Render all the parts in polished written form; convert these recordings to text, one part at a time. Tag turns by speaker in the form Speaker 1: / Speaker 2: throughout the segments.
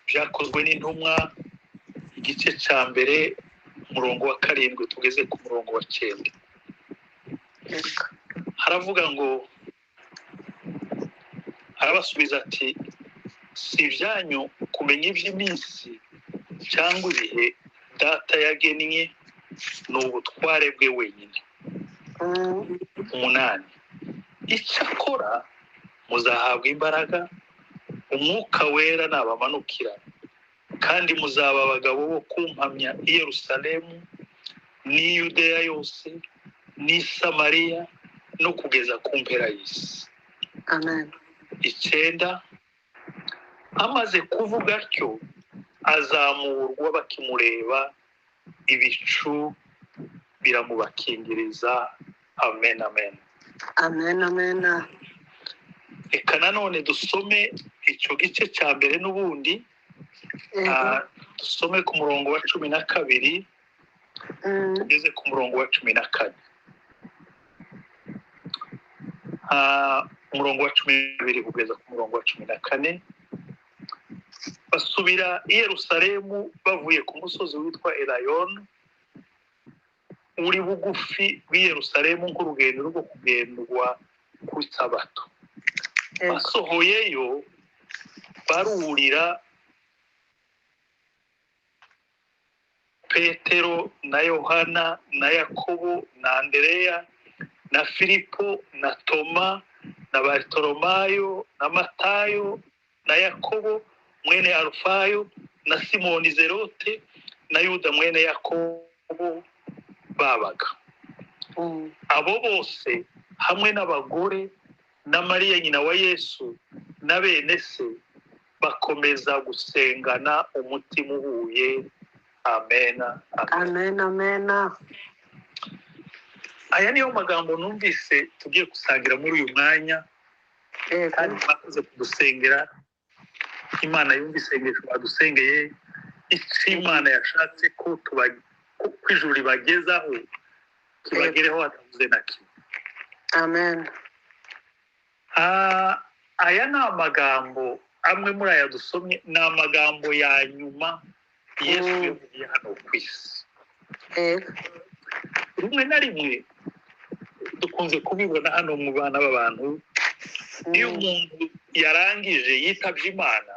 Speaker 1: Byakozwe n'Intumwa, igice cya mbere, umurongo wa 7 tugeze ku murongo wa 9. Haravuga ngo arabasubiza ati: "Si ibyanyu kumenya iby'iminsi cyangwa ibihe Data yagennye, ni ubutware bwe wenyine." 8: "Icyakora muzahabwa imbaraga Umwuka Wera nabamanukira, kandi muzaba abagabo bo kumpamya i Yerusalemu n'i Yudeya yose n'i Samariya no kugeza ku mpera y'isi."
Speaker 2: Amen.
Speaker 1: 9: "Amaze kuvuga atyo azamurwa bakimureba, ibicu biramubakingiriza." Amen, amen.
Speaker 2: Amen, amen.
Speaker 1: Reka nanone dusome icyo gice cya mbere n'ubundi. Dusome ku murongo wa 12 tugeze ku murongo wa 14. Umurongo wa 12 kugeza ku murongo wa 14. Basubira i Yerusalemu bavuye ku musozi witwa Elayono, uri bugufi bw'i Yerusalemu nk'urugendo rwo kugendwa ku Isabato. Basohoyeyo barurira Petero na Yohana na Yakobo na Andereya na Filipo na Toma na Barutolomayo na Matayo na Yakobo mwene Alufayo na Simoni Zerote na Yuda mwene Yakobo babaga. Abo bose hamwe n'abagore na Mariya nyina wa Yesu na bene se bakomeza gusengana umutima uhuye. Amena,
Speaker 2: amen, amen.
Speaker 1: Aya niyo magambo numvise tugiye gusangira muri uyu mwanya, kandi mwakoze kudusengera. Imana yumva isengesho badusengeye, icyo Imana yashatse ko ijuru ribagezaho kibagereho hatavuze na kimwe.
Speaker 2: Amen.
Speaker 1: Aya ni amagambo amwe muri aya dusomye, ni amagambo ya nyuma Yesu yavugiye hano ku isi. Rimwe na rimwe dukunze kubibona hano mu bana b'abantu, iyo umuntu yarangije yitabye Imana,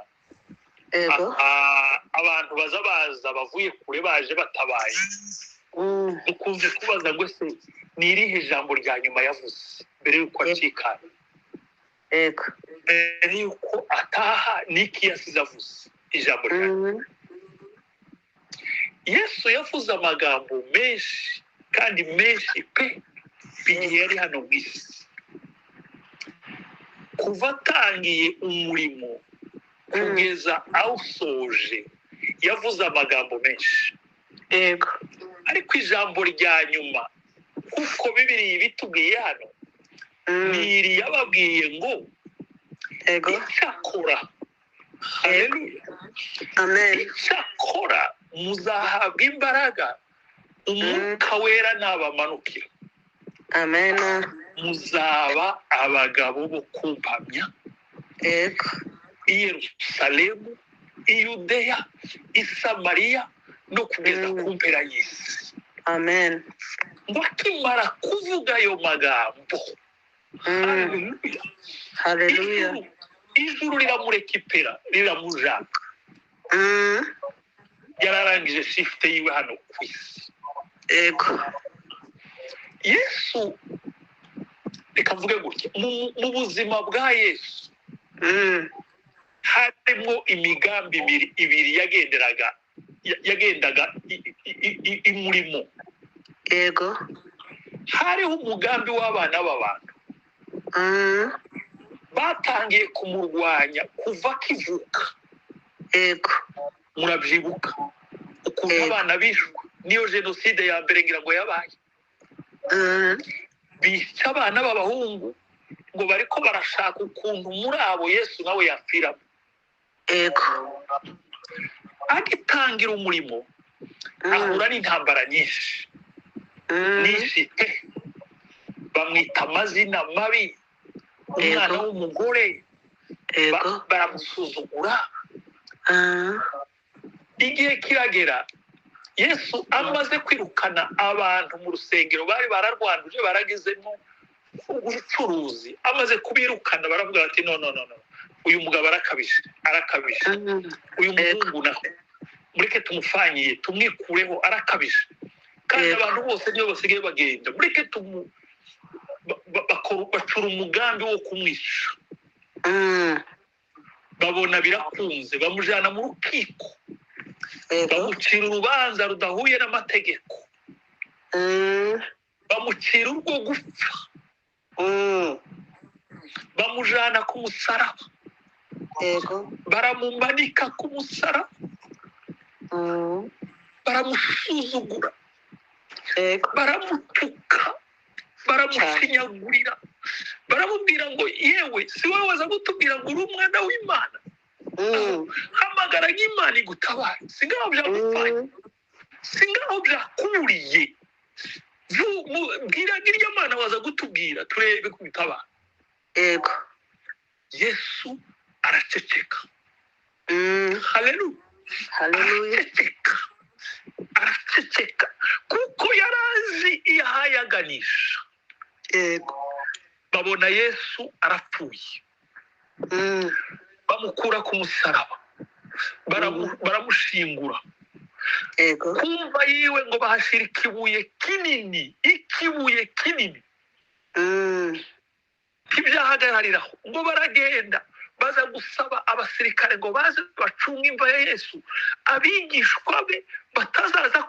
Speaker 1: abantu baza baza bavuye kure baje batabaye. Dukunze kubaza ngo ese ni irihe jambo rya nyuma yavuze mbere y'uko acikana, mbere y'uko ataha, niki yasize avuze ijambo rya nyuma? Yesu yavuze amagambo menshi kandi menshi pe igihe yari hano mu isi. Kuva atangiye umurimo kugeza awusoje yavuze amagambo menshi. Ariko ijambo rya nyuma, kuko Bibiliya bitubwiye hano, ni iri yababwiye ngo icyakora, haleluya, icyakora muzahabwa imbaraga Umwuka Wera nabamanukira.
Speaker 2: Amen.
Speaker 1: Muzaba abagabo bo kumpamya i Yerusalemu, i Yudeya, i Samariya no kugeza ku mpera y'isi.
Speaker 2: Amen.
Speaker 1: Ngo akimara kuvuga ayo magambo, haleluya,
Speaker 2: haleluya,
Speaker 1: ijuru riramurekipera, riramujana. Yararangije shift yiwe hano ku isi. Yesu, reka mvuge gutya, mu buzima bwa Yesu harimo imigambi ibiri yagendaga imurimo. Hariho umugambi w'abana b'abantu batangiye kumurwanya kuva akivuka. Murabyibuka ukuntu abana bishwe, niyo jenoside ya mbere ngira ngo yabaye. Bica abana b'abahungu ngo bariko barashaka ukuntu muri abo Yesu nawe yapfiramo. Agitangira umurimo ahura n'intambara nyinshi. Nyinshi pe, bamwita amazina mabi, umwana w'umugore, baramusuzugura. Igihe kiragera, Yesu amaze kwirukana abantu mu rusengero bari bararwanduje, baragezemo ubucuruzi, amaze kubirukana baravuga bati: "No, no, no, no, uyu mugabo arakabije, arakabije." "Uyu muhungu naho mureke tumufanyiye, tumwikureho, arakabije." Kandi abantu bose niyo basigaye bagenda, mureke tumu bacura umugambi wo kumwica. Babona birakunze, bamujyana mu rukiko, bamucira urubanza rudahuye n'amategeko, bamucira urwo gupfa, bamujyana ku musaraba, baramumanika ku musaraba, baramusuzugura, baramutuka, baramushinyagurira, baramubwira ngo: "Yewe, si wowe waza kutubwira ngo uri umwana w'Imana? Hamagara nk'Imana igutabare. Si ngaho byagupfanye? Si ngaho byakuriye? Bwira irya Mana waza kutubwira, turebe kugutabara." Yesu araceceka. Haleluya.
Speaker 2: Haleluya.
Speaker 1: Araceceka, araceceka kuko yari azi iyo ahayaganisha. Babona Yesu arapfuye, bamukura ku musaraba, baramushingura. Kumva yiwe ngo bahashyira ikibuye kinini, ikibuye kinini. Ntibyahagarariraho, ngo baragenda baza gusaba abasirikare ngo baze bacunge imva ya Yesu, abigishwa be batazaza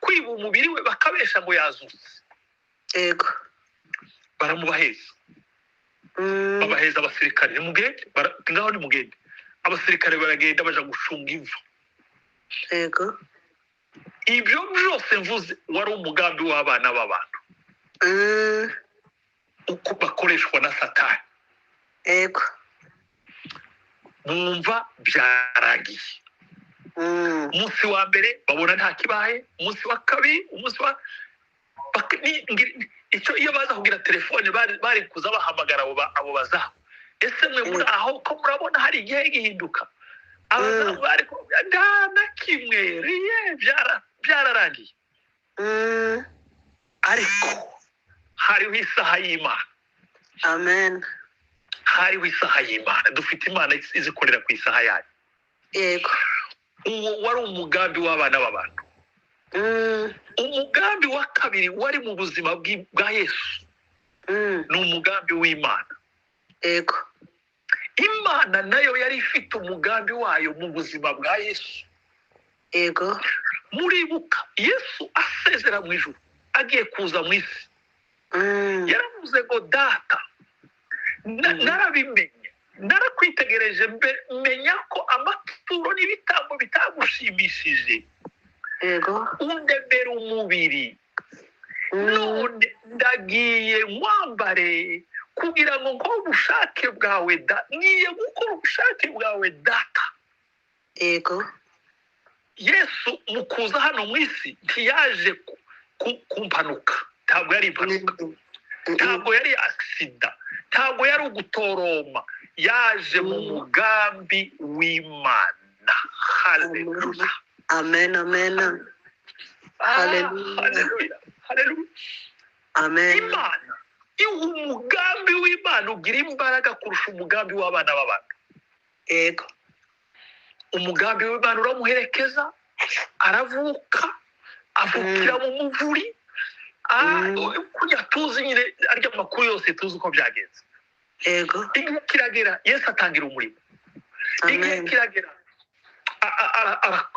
Speaker 1: kwiba umubiri we bakabesha ngo yazutse. Baramubaheza. Babaheza abasirikare: "Nimugende." "Ngaho nimugende." Abasirikare baragenda, baja gucunga imva. Ibyo byose mvuze wari umugambi w'abana b'abantu, uko bakoreshwa na Satani. Bumva byaragiye. Umunsi wa mbere babona nta kibaye, umunsi wa kabiri, umunsi wa icyo iyo baza kugira telefone bari kuza bahamagara abo bazamu: "Ese mwe muri aho ko murabona hari igihe gihinduka?" Abazamu bari kuvuga: "Nta na kimwe, riye byararangiye." Ariko hariho isaha y'Imana.
Speaker 2: Amen.
Speaker 1: Hariho isaha y'Imana. Dufite Imana izikorera ku isaha yayo. Uwo wari umugambi w'abana b'abantu. Umugambi wa kabiri wari mu buzima bwa Yesu ni umugambi w'Imana. Imana nayo yari ifite umugambi wayo mu buzima bwa Yesu. Muribuka Yesu asezera mu ijuru agiye kuza mu isi, yaravuze ngo: "Data, narabimenye, narakwitegereje, menya ko amaturo n'ibitambo bitagushimishije, undemera umubiri. None ndagiye nkwambare kugira ngo nkore ubushake bwawe, da ngiye gukora ubushake bwawe, Data." Yesu mu kuza hano mu isi ntiyaje ku mpanuka, ntabwo yari impanuka, ntabwo yari accident, ntabwo yari ugutoroma. Yaje mu mugambi w'Imana. Haleluya.
Speaker 2: Amen, amen. Haleluya.
Speaker 1: Haleluya, haleluya.
Speaker 2: Amen.
Speaker 1: Imana iha umugambi w'Imana ugira imbaraga kurusha umugambi w'abana b'abantu. Umugambi w'Imana uramuherekeza, aravuka, avukira mu muvuri. Kujya tuzi nyine arya makuru yose, tuzi uko byagenze. Igihe kiragera, Yesu atangira umurimo. Igihe
Speaker 2: Amen.
Speaker 1: kiragera,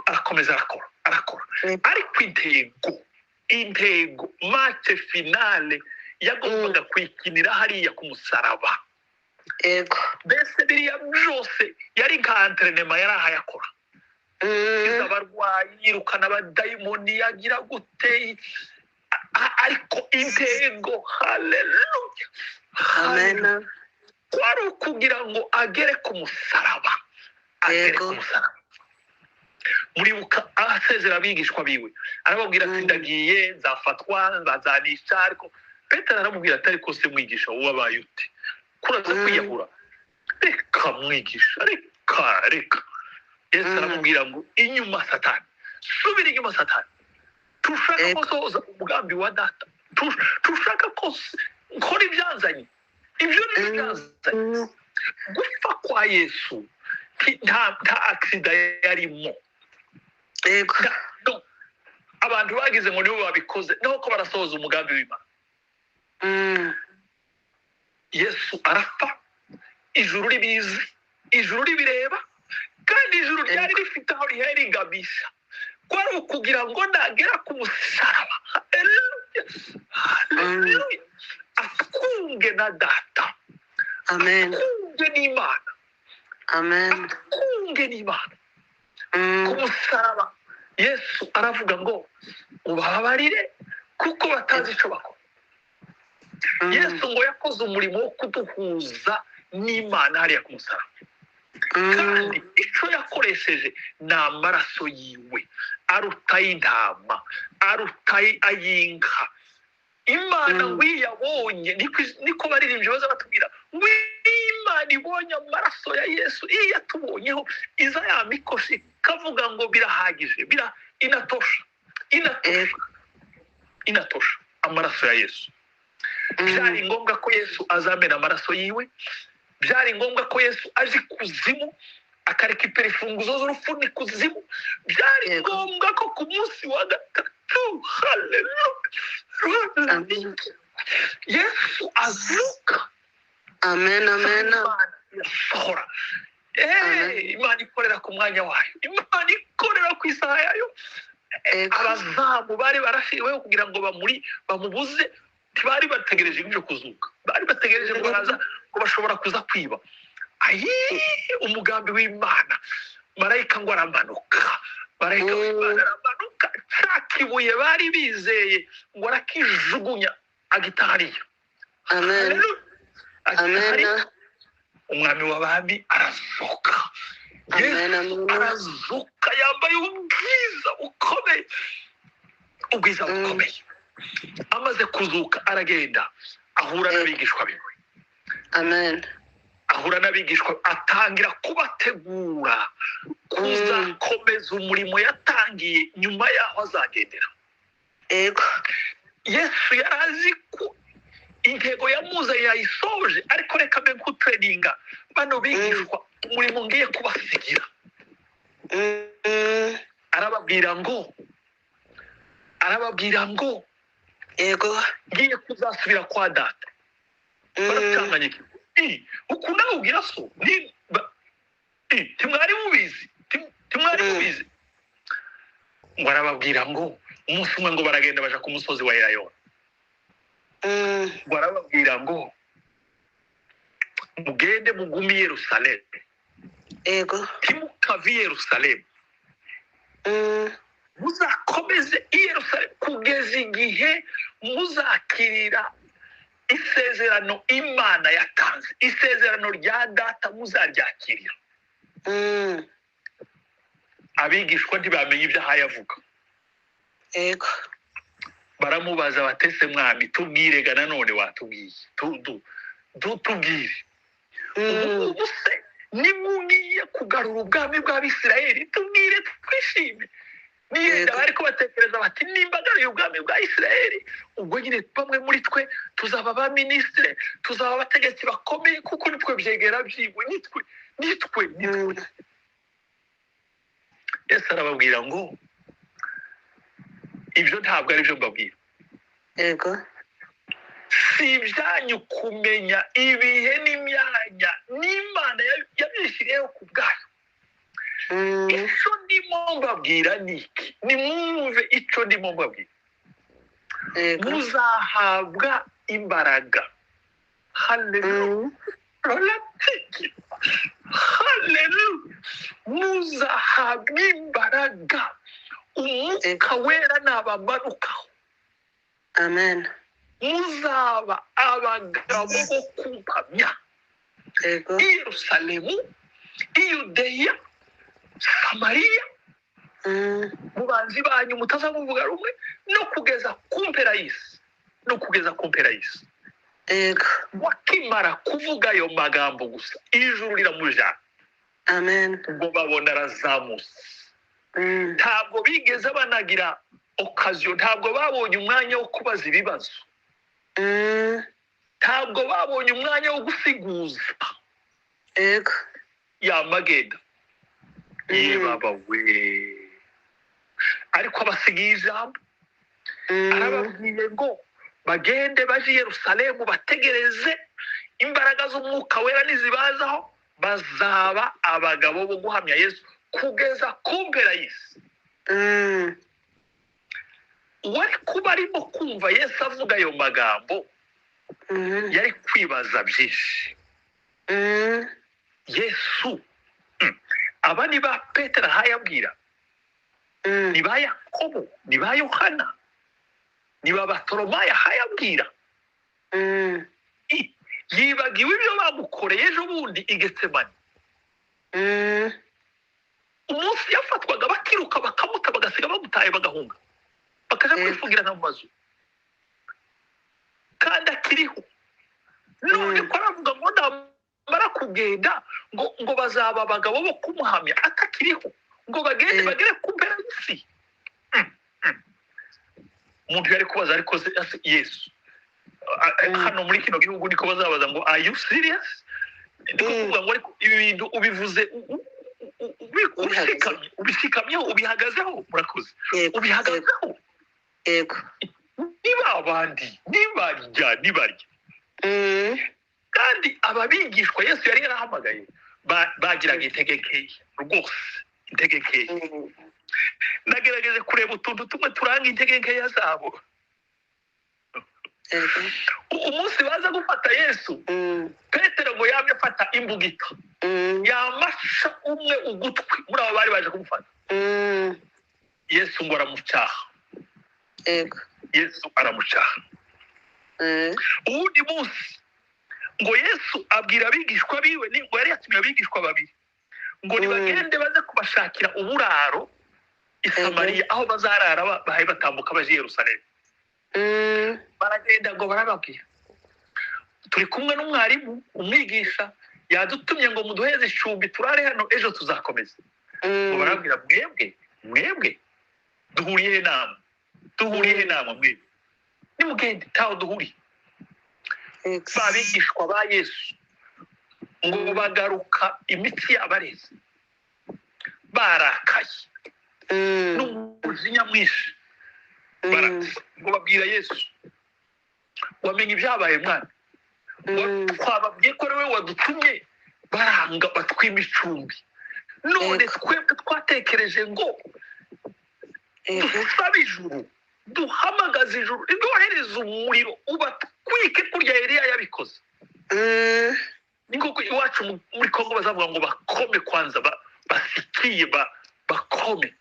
Speaker 1: arakomeza, arakora, arakora. Ariko intego match finale yagombaga kuyikinira hariya ku musaraba. Mbese biriya byose yari nka entraînement yari ahayakora. Akiza abarwayi, yirukana abadayimoni, yagira gute, ariko intego, haleluya,
Speaker 2: Amen.
Speaker 1: kwari ukugira ngo agere ku musaraba, agere ku musaraba. Muribuka asezera abigishwa biwe, arababwira ati: "Ndagiye, nzafatwa, bazanica." Ariko Petero aramubwira ati: "Ariko se mwigisha, wowe wabaye ute? Kuraza kwiyahura? Reka mwigisha, reka, reka." Yesu aramubwira ngo inyuma Satani, subira inyuma Satani, tushaka ko sohoza umugambi wa data, tushaka ko nkora ibyanzanye, ibyo ni byo byanzanye. Gupfa kwa Yesu nta accident yarimo. No. Abantu bagize ngo nibo babikoze, naho ko barasohoza umugambi w'Imana. Yesu arapfa, ijuru ribizi, ijuru ribireba, kandi ijuru ryari rifite aho rihera kwari ukugira ngo nagera ku musaraba, haleluya, haleluya, atwunge na data,
Speaker 2: Amen.
Speaker 1: atwunge n'Imana,
Speaker 2: Amen.
Speaker 1: atwunge n'Imana. Ku musaraba Yesu aravuga ngo ubababarire kuko batazi icyo bakora. Yesu ngo yakoze umurimo wo kuduhuza n'Imana hariya ku musaraba, kandi icyo yakoresheje ni amaraso yiwe, aruta ay'intama, aruta ay'inka. Imana ngo iyo yabonye, niko baririmbyi baza batubwira ngo Imana ibonye amaraso ya Yesu, iyo yatubonyeho iza ya mikoshi ikavuga ngo birahagije, inatosha, inatosha, inatosha, amaraso ya Yesu. Byari ngombwa ko Yesu azamena amaraso yiwe, byari ngombwa ko Yesu aje ikuzimu akarekipera imfunguzo z'urupfu n'ikuzimu, byari ngombwa ko ku munsi wa gatatu, haleluya,
Speaker 2: Amen.
Speaker 1: Yesu azuka.
Speaker 2: Amen, amen.
Speaker 1: Imana irasohora.
Speaker 2: Amen.
Speaker 1: Imana ikorera ku mwanya wayo, Imana ikorera ku isaha yayo. Abazamu bari barashyiriweho kugira ngo bamubuze, ntibari bategereje ibyo kuzuka, bari bategereje ngo baraza, ngo bashobora kuza kwiba. Ayi, umugambi w'Imana, marayika ngo aramanuka, marayika w'Imana aramanuka, cya kibuye bari bizeye ngo arakijugunya agita hariya.
Speaker 2: Amen.
Speaker 1: Haleluya. Agita
Speaker 2: Amen.
Speaker 1: hariya. Umwami w'abami arazuka.
Speaker 2: Amen,
Speaker 1: Yesu
Speaker 2: amen.
Speaker 1: arazuka yambaye ubwiza bukomeye, ubwiza bukomeye. Amaze kuzuka aragenda ahura n'abigishwa biwe.
Speaker 2: Amen.
Speaker 1: Ahura n'abigishwa, atangira kubategura kuzakomeza umurimo yatangiye nyuma yaho azagendera. Yesu yari azi ko intego yamuzanye yayisoje, ariko reka mbe nkuteninga bano bigishwa umurimo ngiye kubasigira. Arababwira ngo, arababwira ngo ngiye kuzasubira kwa data. Baratanganyikirwa. Uku nawe ubwira so, ni ntimwari mubizi, ntimwari mubizi. Ngo arababwira ngo umunsi umwe ngo baragenda baja ku musozi wa Elayono. Ngo arababwira ngo mugende mugume i Yerusalemu. Ntimukave i Yerusalemu. Muzakomeze i Yerusalemu kugeza igihe muzakirira isezerano Imana yatanze, isezerano rya data muzaryakirira. Abigishwa ntibamenye ibyo ahaye avuga. Baramubaza batese mwami tubwire ga nanone watubwiye, tubwire. Ubu se nimugiye kugarura ubwami bw'Abisirayeli, tubwire twishime. Niyenda bariko batekereza bati nimba garuye ubwami bwa Isirayeli, ubwo nyine bamwe muri twe tuzaba ba ministre, tuzaba abategetsi bakomeye, kuko nitwe byegera byiwe, nitwe, nitwe, nitwe. Yesu arababwira ngo ibyo ntabwo ari byo mbabwira. Si ibyanyu kumenya ibihe n'imyanya n'Imana yabishyiriyeho ku bwayo. Icyo ndimo mbabwira ni iki? Nimwumve icyo ndimo mbabwira. Muzahabwa imbaraga. Haleluya. Haleluya. Muzahabwa imbaraga. Umwuka wera nabamanukaho.
Speaker 2: Amen.
Speaker 1: Muzaba abagabo bo kumpamya. I Yerusalemu, i Yudeya, Samariya, mu banzi banyu mutazamuvuga rumwe, no kugeza ku mpera y'isi, no kugeza ku mpera y'isi. Wakimara kuvuga ayo magambo gusa, ijuru riramujana.
Speaker 2: Amen.
Speaker 1: Ubwo babona arazamutse. Ntabwo bigeze banagira occasion, ntabwo babonye umwanya wo kubaza ibibazo, ntabwo babonye umwanya wo gusiguza. Yamagenda ye baba we, ariko abasigiye ijambo. Arababwiye ngo bagende baje i Yerusalemu, bategereze imbaraga z'Umwuka Wera, nizibazaho bazaba abagabo bo guhamya Yesu kugeza ku mpera y'isi. Uwari kuba arimo kumva Yesu avuga ayo magambo yari kwibaza byinshi. Yesu, aba ni ba Petero ahayabwira, ni ba Yakobo, ni ba Yohana, ni ba Batoromayo ahayabwira. Yibagiwe ibyo bamukoreye ejo bundi i Getsemani, umunsi yafatwaga bakiruka bakamuta, bagasiga bamutaye, bagahunga bakaja kwifungirana mu mazu kandi akiriho. None ko aravuga ngo namara kugenda ngo bazaba abagabo bo kumuhamya atakiriho, ngo bagende bagere ku mpera y'isi. Umuntu yari kubaza, ariko se Yesu, hano muri kino gihugu niko bazabaza ngo: "Are you serious?" Niko kuvuga ngo: "Ariko ibi bintu ubivuze
Speaker 2: Ubihagaze.
Speaker 1: ubishikamye, ubishikamyeho, ubihagazeho?" Murakoze. Ubihagazeho?
Speaker 2: Yego.
Speaker 1: Niba abandi nibarya, nibarya. Kandi aba bigishwa Yesu yari yarahamagaye bagiraga intege nkeya rwose, intege nkeya. Nagerageje kureba utuntu tumwe turanga intege nkeya zabo. Umunsi baza gufata Yesu, Petero ngo yamye afata imbugita, yamasha umwe ugutwi muri abo bari baje kumufata. Yesu ngo aramucyaha. Yesu aramucyaha. Uwundi munsi ngo Yesu abwira abigishwa biwe, ngo yari yatumye abigishwa babiri ngo nibagende baze kubashakira uburaro i Samariya, aho bazarara bahaye batambuka baje i Yerusalemu. Baragenda ngo barababwira: "Turi kumwe n'umwarimu, umwigisha yadutumye ngo muduheze icumbi turare hano, ejo tuzakomeza." Ngo barabwira: "Mwebwe, mwebwe duhuriye he namwe? Duhuriye he namwe? Mwebwe nimugende, ntaho duhuriye." Ba bigishwa ba Yesu ngo bagaruka imitsi yabareze, barakaye n'umujinya mwinshi. Ngo babwira Yesu: "Wamenye ibyabaye, mwana? Twababwiye ko ari wowe wadutumye, baranga batwima icumbi. None twebwe twatekereje ngo dusabe ijuru, duhamagaze ijuru ryohereza umuriro ubatwike kurya Eliya yabikoze." Ni nk'uko iwacu muri Kongo bazavuga ngo bakome kwanza, basikiye, bakome.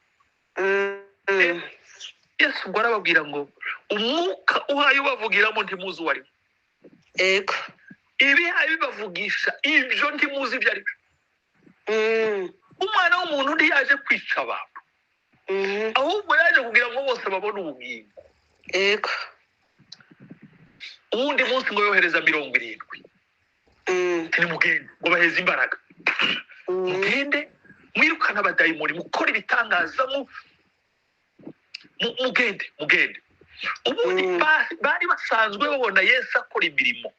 Speaker 1: Yesu ngo arababwira ngo umwuka uhaye ubavugiramo ntimuzi uwo ari we. Ibihaye bibavugisha ibyo ntimuzi ibyo ari byo. Umwana w'umuntu ntiyaje kwica abantu, ahubwo yaje kugira ngo bose babone ubugingo. Uwundi munsi ngo yohereza 70. Nimugende, ngo baheze imbaraga, mugende mwirukane abadayimoni, mukore ibitangaza, mugende, mugende. Ubundi bari basanzwe babona Yesu akora imirimo,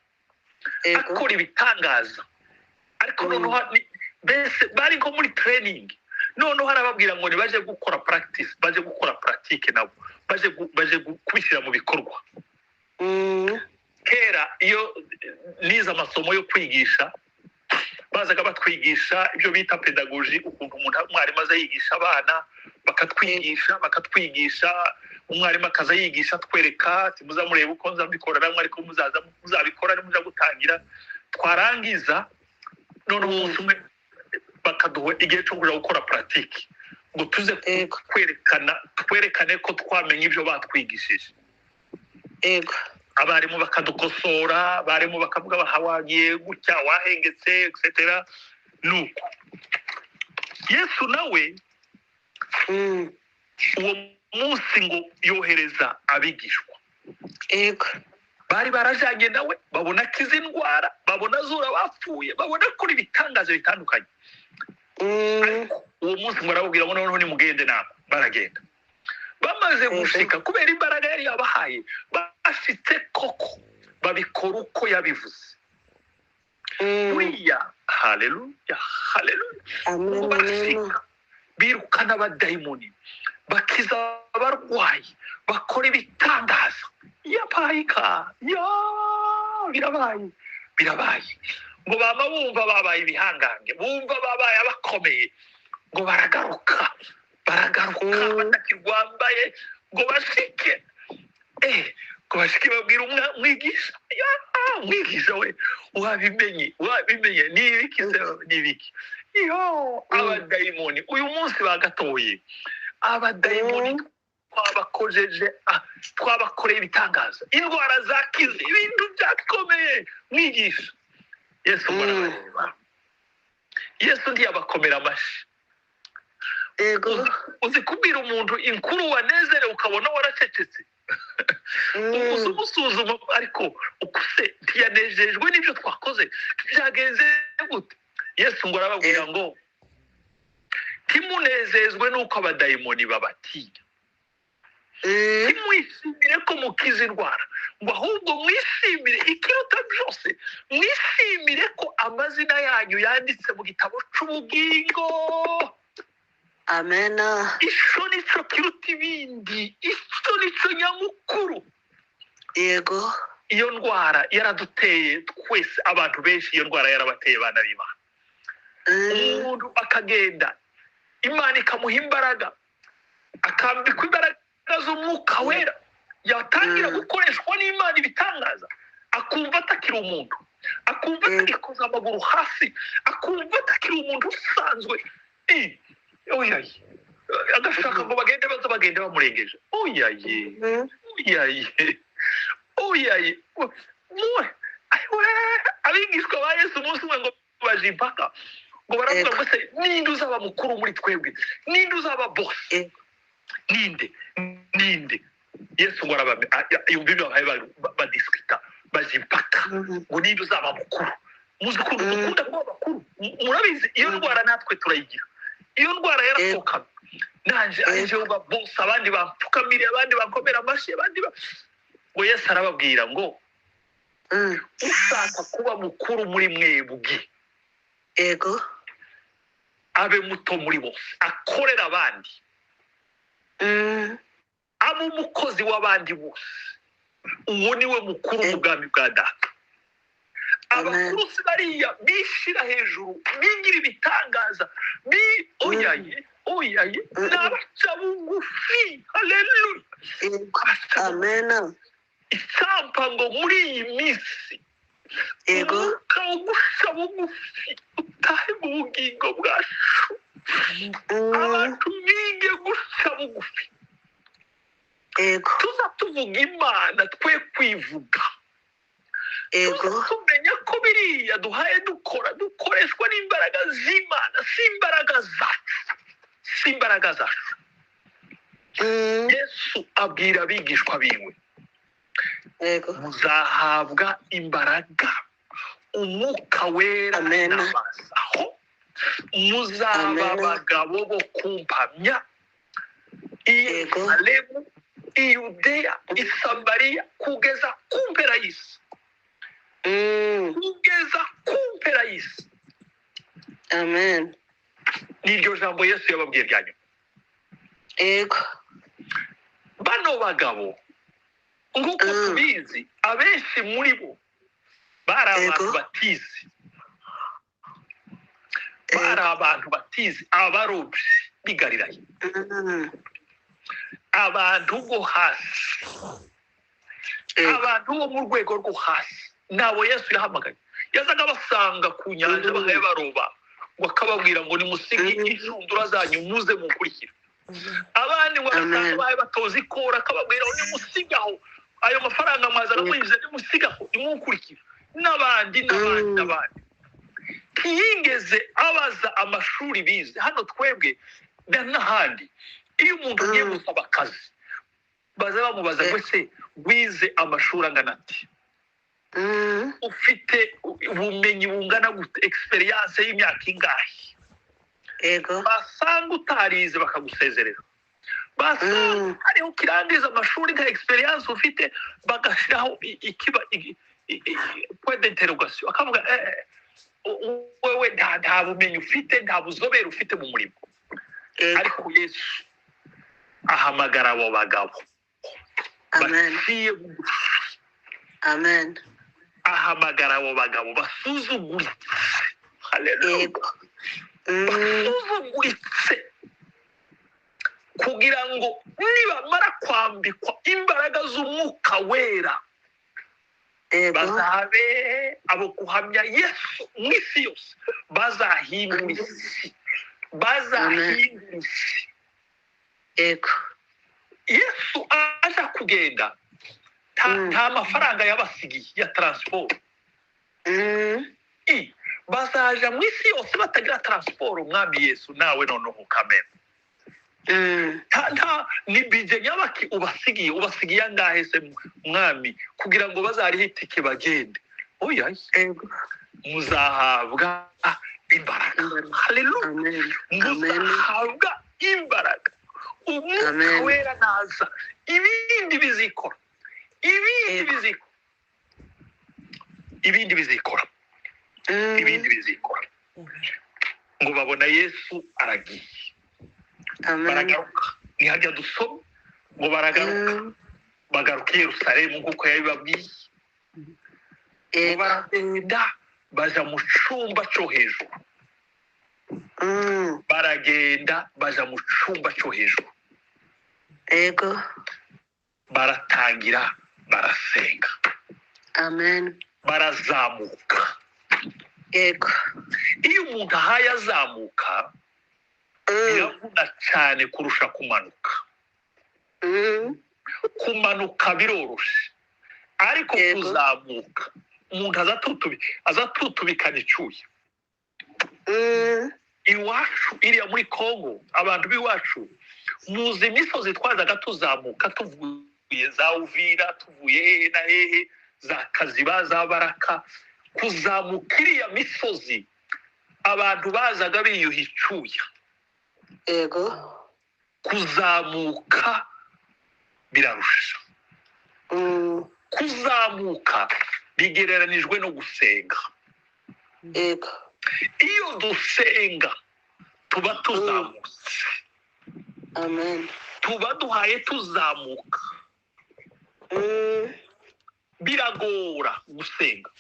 Speaker 1: akora ibitangaza, ariko noneho mbese bari nko muri training. Noneho arababwira ngo nibaje gukora practice, baje gukora pratique nabo, baje kubishyira mu bikorwa. Kera iyo nize amasomo yo kwigisha, bazaga batwigisha ibyo bita pédagogie, ukuntu umuntu umwarimu aza yigisha abana, bakatwigisha, umwarimu akaza yigisha atwereka ati: "Muzamurebe uko nza mbikora namwe, ariko muzaza muzabikora nimuza gutangira." Twarangiza noneho umunsi umwe bakaduha igihe cyo kuja gukora pratique, ngo tuze kwerekana, twerekane ko twamenye ibyo batwigishije. Abarimu bakadukosora, abarimu bakavuga baha wagiye gutya, wahengetse, etc. Nuko Yesu nawe uwo munsi ngo yohereza abigishwa bari barajanye nawe, babona akiza indwara, babona azura abapfuye, babona akora ibitangazo bitandukanye. Ariko uwo munsi ngo arababwira ngo noneho nimugende nabo. Baragenda, bamaze gushika, kubera imbaraga yari yabahaye, bafite koko babikora uko yabivuze. Buriya, haleluya, haleluya!
Speaker 2: Amen.
Speaker 1: Ngo barashika, birukana abadayimoni, bakiza abarwayi, bakora ibitangaza. Yapayika ya birabaye, birabaye. Ngo bama bumva babaye ibihangange, bumva babaye abakomeye, ngo baragaruka, baragaruka batakirwambaye. Ngo bashike, ngo bashike babwira umwigisha: "Ya mwigisha we, wabimenye, wabimenye, ni ibiki se, ni ibiki?" Yo, abadayimoni uyu munsi bagatoye, abadayimoni twabakojeje, twabakoreye ibitangaza, indwara zakize, ibintu byakomeye, mwigisha. Yesu ngo arabareba. Yesu ntiyabakomera amashyi. Uzi kubwira umuntu inkuru wanezerewe, ukabona waracecetse, uzi umusuzuma, ariko ukuse ntiyanejejwe n'ibyo twakoze, byagenze gute? Yesu ngo arababwira ngo: "Ntimunezezwe n'uko abadayimoni babatinya, ntimwishimire ko mukiza indwara, ngo ahubwo mwishimire ikiruta byose, mwishimire ko amazina yanyu yanditse mu gitabo c'ubugingo."
Speaker 2: Amena.
Speaker 1: Ico nico kiruta ibindi, ico nico nyamukuru. Iyo ndwara yaraduteye twese, abantu benshi iyo ndwara yarabateye, bana b'Imana. Umuntu akagenda, Imana ikamuha imbaraga, akambikwa imbaraga z'Umwuka Wera, yatangira gukoreshwa n'Imana ibitangaza, akumva atakiri umuntu, akumva atagikoza amaguru hasi, akumva atakiri umuntu usanzwe. Oyaye, agashaka ngo bagende, baza bagende bamurengeje. Oyaye, oyaye, oyaye! Ayiwe, abigishwa ba Yesu umunsi umwe ngo baje impaka, ngo baravuga ngo: "Se ninde uzaba mukuru muri twebwe? Ninde uzaba boss? Ninde, ninde?" Yesu ngo arabame, yumva ibyo babaye badiscuta, baje impaka ngo ninde uzaba mukuru. Muzi ukuntu dukunda kuba bakuru? Murabizi iyo ndwara, natwe turayigira iyo ndwara, yarasohokaga. Nanje aje uba boss, abandi bapfukamire, abandi bakomera amashyi, abandi ngo Yesu arababwira ngo: "Ushaka kuba mukuru muri mwebwe, abe muto muri bose, akorera abandi, abe umukozi w'abandi bose. Uwo ni we mukuru mu bwami bwa Data."
Speaker 2: Amen.
Speaker 1: Abakuru si bariya bishira hejuru, bigira ibitangaza, bi oyaye, oyaye, ni abaca bugufi. Haleluya! Abaca bugufi.
Speaker 2: Amena.
Speaker 1: Icyampa ngo muri iyi minsi umwuka wo guca bugufi utahe mu bugingo bwacu, abantu bige guca bugufi. Tuza tuvuga Imana, twe kwivuga. Tuza tumenya ko biriya duhaye dukora, dukoreshwa n'imbaraga z'Imana, si imbaraga zacu, si imbaraga zacu. Yesu abwira abigishwa biwe: "Muzahabwa imbaraga Umwuka Wera
Speaker 2: Amen.
Speaker 1: nabazaho, muzaba
Speaker 2: Amen.
Speaker 1: abagabo bo kumpamya i Yerusalemu, i Yudeya, i Samariya, kugeza ku mpera y'isi." Kugeza ku mpera y'isi.
Speaker 2: Amen.
Speaker 1: N'iryo jambo Yesu yababwiye rya nyuma. Bano bagabo, nk'uko tubizi, abenshi muri bo bari abantu batize, bari abantu batize, abarobyi b'i Galilaya, abantu bo hasi, abantu bo mu rwego rwo hasi, nabo Yesu yahamagaye. Yazaga abasanga ku nyanja, bakaba baroba, ngo akababwira ngo: "Nimusige inshundura zanyu, muze mukurikira." Abandi ngo agasanga
Speaker 2: Amen.
Speaker 1: baye batoza ikora, akababwira ngo: "Nimusigaho ayo mafaranga mwazana mwinjiza, nimusigaho, nimunkurikire." N'abandi, n'abandi, n'abandi. Ntiyigeze abaza amashuri bize. Hano twebwe n'ahandi, iyo umuntu agiye gusaba akazi, baza bamubaza ngo: "Ese wize amashuri angana ati? Ufite ubumenyi bungana gute? Experience y'imyaka ingahe?"
Speaker 2: Yego.
Speaker 1: Basanga utarize, bakagusezerera. Basanga hariho ukirangiza amashuri, nta experience ufite, bagashyiraho ikiba point d'interrogation, bakavuga wewe nta bumenyi ufite, nta buzobere ufite mu murimo. Ariko Yesu ahamagara abo bagabo
Speaker 2: Amen.
Speaker 1: baciye bugufi.
Speaker 2: Amen.
Speaker 1: Ahamagara abo bagabo basuzuguritse. Haleluya.
Speaker 2: Yego.
Speaker 1: Basuzuguritse kugira ngo nibamara kwambikwa imbaraga z'Umwuka Wera, bazabe abo guhamya Yesu mu isi yose, bazahindura isi, bazahindura isi. Yesu aja kugenda, nta mafaranga yabasigiye ya transport. Bazaja mu isi yose batagira transport. Umwami Yesu nawe noneho kamera, nta ni budget nyabaki ubasigiye? Ubasigiye angahe se, Mwami, kugira ngo bazarihe itike bagende? Oya, muzahabwa imbaraga.
Speaker 2: Imbaraga.
Speaker 1: Haleluya.
Speaker 2: Amen. Amen.
Speaker 1: Muzahabwa imbaraga Umwuka
Speaker 2: Amen.
Speaker 1: Wera naza, ibindi bizikora, ibindi bizikora, ibindi bizikora, ibindi bizikora. Ngo babona Yesu aragiye.
Speaker 2: Amen.
Speaker 1: Baragaruka, ntihajya dusoma ngo baragaruka, bagaruka i Yerusalemu nk'uko yabibabwiye. Ngo baragenda, baja mu cyumba cyo hejuru. Baragenda, baja mu cyumba cyo hejuru. Baratangira barasenga.
Speaker 2: Amen.
Speaker 1: Barazamuka. Iyo umuntu ahaye azamuka, biravuna cyane kurusha kumanuka. Kumanuka biroroshe, ariko kuzamuka umuntu aza atutubikana icyuya. Iwacu iriya muri Kongo, abantu b'iwacu muzi imisozi twazaga tuzamuka tuvuye za Uvira, tuvuye hehe na hehe, za Kaziba, za Baraka. Kuzamuka iriya misozi, abantu bazaga biyuha icyuya. Kuzamuka birarusha. Kuzamuka bigereranijwe no gusenga. Iyo dusenga tuba tuzamutse.
Speaker 2: Amen.
Speaker 1: Tuba duhaye tuzamuka. Biragora gusenga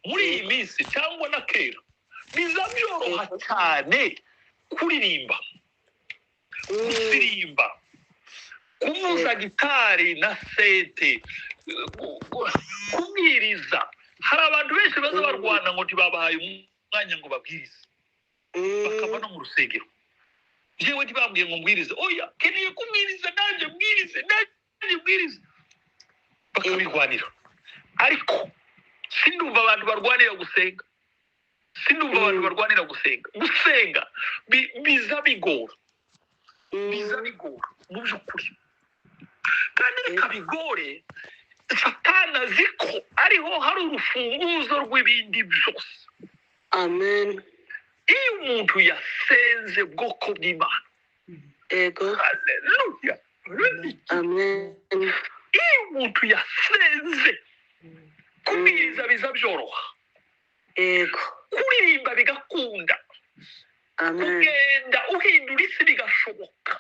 Speaker 1: muri iyi minsi cyangwa na kera. Biza byoroha cyane kuririmba, gusirimba, kuvuza gitari na synthé, kubwiriza. Hari abantu benshi baza barwana ngo ntibabahaye umwanya ngo babwirize, bakava no mu rusengero. Jewe ntibambwiye ngo mbwirize, oya, keneye kubwiriza nanjye, mbwirize nanjye, mbwirize, bakabirwanira. Ariko sindumva abantu barwanira gusenga, sindumva abantu barwanira gusenga. Gusenga biza bigora, biza bigora mu by'ukuri. Kandi reka bigore, Satani azi ko ariho hari urufunguzo rw'ibindi byose.
Speaker 2: Amen.
Speaker 1: Iyo umuntu yasenze, bwoko bw'Imana, haleluya.
Speaker 2: Amen.
Speaker 1: Iyo umuntu yasenze, kubwiriza biza byoroha, kuririmba bigakunda,
Speaker 2: Amen.
Speaker 1: kugenda uhindura isi bigashoboka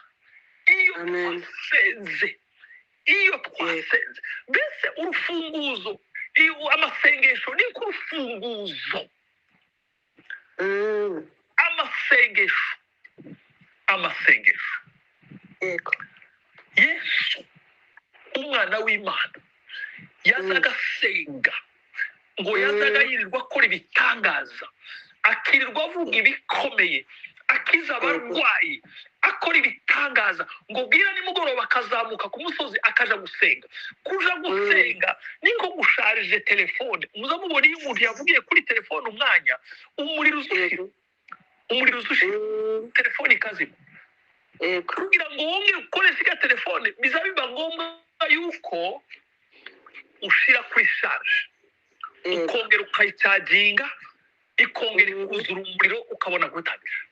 Speaker 1: iyo
Speaker 2: Amen.
Speaker 1: twasenze. Iyo twasenze, mbese urufunguzo, iyo amasengesho ni nk'urufunguzo. Amasengesho, amasengesho. Yesu umwana w'Imana yazaga asenga. Ngo yazaga yirirwa akora ibitangaza, akirirwa avuga ibikomeye, akiza abarwayi, akora ibitangaza. Ngo bwira nimugoroba akazamuka ku musozi, akaja gusenga. Kuja gusenga ni nko gusharije telefone. Muza mubona iyo umuntu yavugiye kuri telefone umwanya, umuriro uzushira, umuriro uzushira, telefone ikazima. Kugira ngo wongere ukoreshe iriya telefone, biza biba ngombwa yuko ushira kuri charge, ukongera ukayicaginga, ikongera ikuzura umuriro, ukabona gutangira.